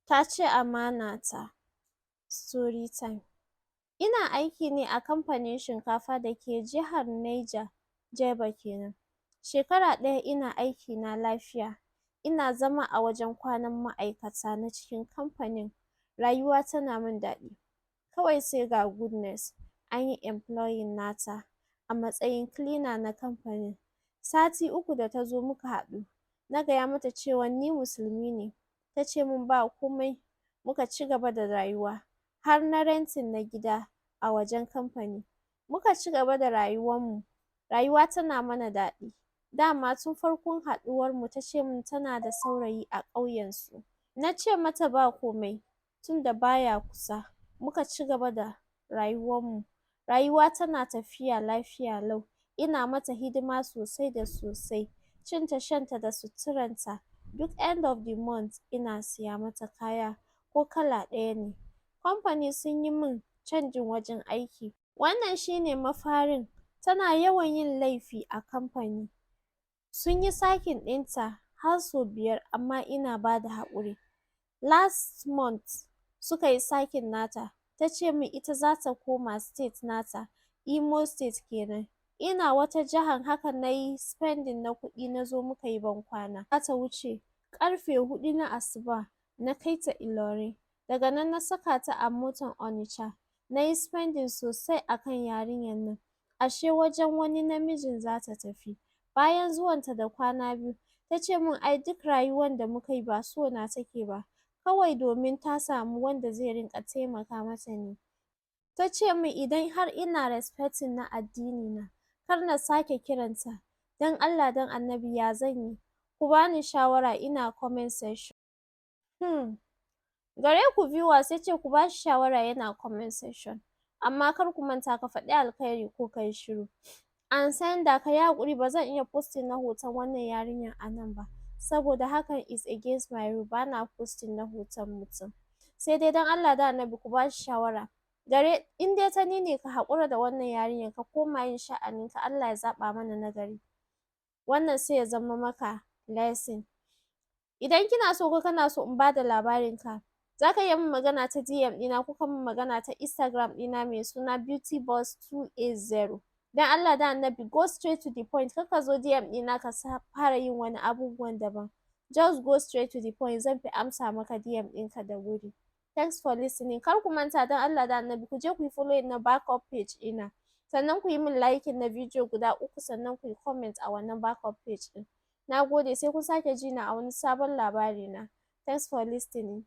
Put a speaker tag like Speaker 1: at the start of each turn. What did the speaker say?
Speaker 1: Ta ci amana ta. Story time. Ina aiki ne a kamfanin shinkafa da ke jihar Neja, Jebba kenan. Shekara ɗaya ina aiki na lafiya. Ina zama a wajen kwanan ma'aikata na cikin kamfanin. Rayuwa tana min daɗi. Kawai sai ga Goodness an yi employing nata a matsayin cleaner na kamfanin. Sati 3 da ta zo muka haɗu. Na gaya mata cewa ni Musulmi ne. Ta ce min ba komai. Muka ci gaba da rayuwa. Har na renting na gida a wajen kamfani. Muka ci gaba da rayuwanmu. Rayuwa tana mana daɗi. Dama tun farkon haɗuwarmu ta ce min tana da saurayi a ƙauyensu. Na ce mata ba komai tunda baya kusa. Muka ci gaba da rayuwanmu. Rayuwa tana tafiya lafiya lau. Ina mata hidima sosai da sosai. Cinta, shanta da suturanta. Duk end of the month ina siya mata kaya ko kala ɗaya ne. Kamfani sun yi min canjin wajen aiki. Wannan shine mafarin. Tana yawan yin laifi a kamfani. Sun yi sacking ɗinta har sau biyar, amma ina ba da haƙuri. Last month suka yi sacking nata. Ta ce min ita za ta koma state nata, Imo State kenan. Ina wata jihar, haka na yi spending na kuɗi na zo muka yi bankwana. Za ta wuce ƙarfe 4 na asuba na kai ta Ilorin. Daga nan na saka ta a motar Onitsha. Na yi spending sosai a kan yarinyar nan. Ashe wajen wani namijin za ta tafi. Bayan zuwanta da kwana 2, ta ce min ai duk rayuwan da muka yi ba so na take ba. Kawai domin ta samu wanda zai rinƙa taimaka mata ne. Ta ce min idan har ina respecting na addini na, kar na sake kiranta. Don Allah don Annabi, ya zan yi? Ku bani shawara, ina comment section. Gare ku viewers, ya ce ku bashi shawara, yana comment section. Amma kar ku manta, ka faɗi alkhairi ko ka yi shiru. And sender, ka yi haƙuri, ba zan iya posting na hoton wannan yarinyar a nan ba. Saboda hakan is against my rule, bana posting na hoton mutum. Sai dai don Allah da Annabi ku bashi shawara. Gare in dai ta ni ne, ka haƙura da wannan yarinyar, ka koma yin sha'aninka, Allah ya zaɓa mana nagari. Wannan sai ya zama maka lesson. Idan kina so ko kana so in bada labarin ka, za ka iya min magana ta DM ɗina ko ka min magana ta Instagram ɗina mai suna beautyboss280. Don Allah da Annabi, go straight to the point. Kar ka zo DM ɗina ka fara yin wani abubuwan daban. Just go straight to the point, zan fi amsa maka DM ɗinka da wuri. Thanks for listening. Kar ku manta, don Allah da Annabi ku je ku yi following na backup page ɗina. Sannan ku yi min liking na video guda uku, sannan ku yi comment a wannan backup page ɗin. Na gode, sai kun sake ji na a wani sabon labari na. Thanks for listening.